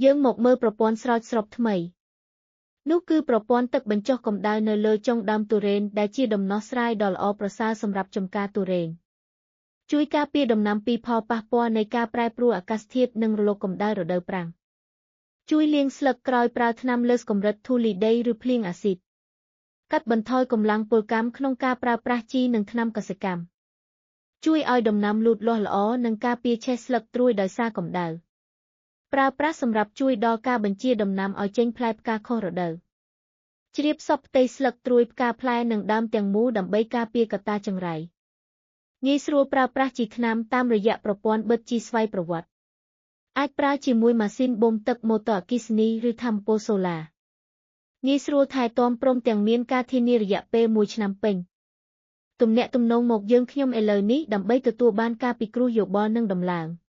យើងមកមើលប្រព័ន្ធស្រោចស្រពថ្មី នោះគឺប្រព័ន្ធទឹកបញ្ចុះកម្ដៅនៅលើចុងដើមទុរេន ដែលជាដំណោះស្រាយដ៏ល្អប្រសើរសម្រាប់ចម្ការទុរេន។ ជួយការពារដំណាំពីផលប៉ះពាល់នៃការប្រែប្រួលអាកាសធាតុនិងរលកកម្ដៅរដូវប្រាំង។ ជួយលាងស្លឹកក្រោយប្រើថ្នាំលើសកម្រិតធូលីដីឬភ្លៀងអាស៊ីត។ កាត់បន្ថយកម្លាំងពលកម្មក្នុងការប្រើប្រាស់ជីនិងថ្នាំកសិកម្ម។ ជួយឲ្យដំណាំលូតលាស់ល្អនិងការពារឆេះស្លឹកត្រួយដោយសារកម្ដៅ។ ប្រើប្រាស់សម្រាប់ជួយដល់ការបញ្ជាដំណាំឲ្យចេញផ្លែផ្កាខុសរដូវ។ ជ្រាបសព្វផ្ទៃស្លឹកត្រួយផ្កាផ្លែនិងដើមទាំងមូលដើម្បីការពារកត្តាចង្រៃ។ ងាយស្រួលប្រើប្រាស់ជីថ្នាំតាមរយៈប្រព័ន្ធបិទជីស្វ័យប្រវត្តិ។ អាចប្រើជាមួយម៉ាស៊ីនបូមទឹកម៉ូទ័រអគ្គិសនីឬថាមពលសូឡា។ ងាយស្រួលថែទាំព្រមទាំងមានការធានារយៈពេល 1 ឆ្នាំពេញ។ ទំនាក់ទំនងមកយើងខ្ញុំឥឡូវនេះដើម្បីទទួលបានការពិគ្រោះយោបល់និងដំឡើង។